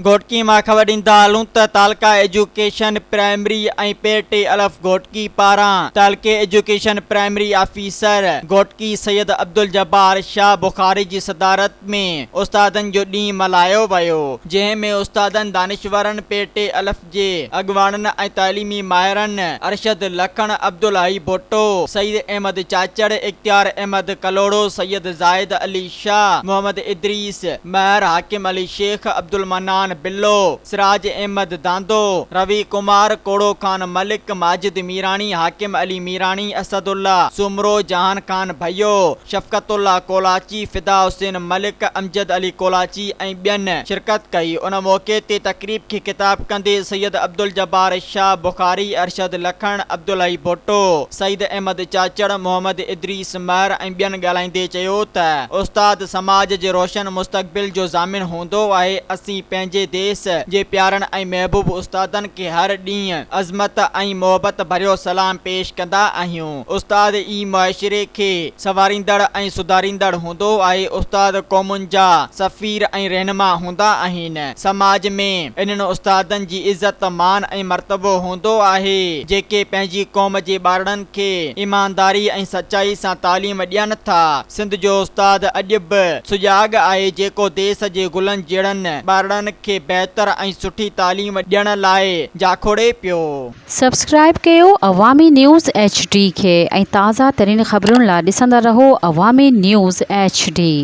گهوٽڪي مان خبر ڏيندا هلون ته تعلقه ايجوڪيشن پرائمري ۽ پير ٽي الف گهوٽڪي پاران تعلقي education primary officer Ghotki Syed Abdul Jabbar Shah Bukhari جي صدارت ۾ استادن جو ڏينهن ملهايو ويو جنهن ۾ استادن دانشورن پير ٽي الف جي اڳواڻن ۽ تعليمي ماهرن ارشد لکڻ، عبدالحئي ڀٽو، سعيد احمد چاچڙ، اختيار احمد ڪلهوڙو، سيد زاهد علي شاهه، محمد ادريس مهر، حاڪم علي شيخ، عبدالمنان بلو، سراج احمد داندو، روي ڪمار، ڪوڙو خان ملڪ، ماجد ميراڻي، حاڪم علي ميراڻي، اسد الله سومرو، جهان خان ڀيو، شفقت الله ڪولاچي، فدا حسين ملڪ، امجد علي ڪولاچي ۽ ٻين شرڪت ڪئي. ان موقعي تي تقريب کي خطاب ڪندي سيد عبدالجبار شاهه بخاري، ارشد لکڻ، عبدالحئي ڀٽو، سعيد احمد چاچڙ، محمد ادريس مهر ۽ ٻين ڳالهائيندي چيو ته استاد سماج جي روشن مستقبل جو ضامن هوندو آهي، اسين پنهنجي ديس جي پيارن ۽ محبوب استادن کي هر ڏينهن عظمت ۽ محبت ڀريو سلام پيش ڪندا آهيون. استاد ئي معاشري کي سنواريندڙ ۽ سڌاريندڙ هوندو آهي. استاد قومن جا سفير ۽ رهنما هوندا آهن. سماج ۾ انهن استادن جي عزت، مان ۽ مرتبو هوندو آهي، جيڪي پنهنجي قوم جي ٻارڙن کي ايمانداري ۽ سچائي سان تعليم ڏين ٿا. سنڌ جو استاد اڄ به سجاڳ آهي، جيڪو ديس جي گلن جهڙن ٻارڙن کي بهتر ۽ سٺي تعليم ڏيڻ لاء جاکوڙي پيو. سبسڪرائيب ڪيو عوامي نيوز ايڇ ڊي کي ۽ تازه ترين خبرن لا ڏسندا رهو عوامي نيوز ايڇ ڊي.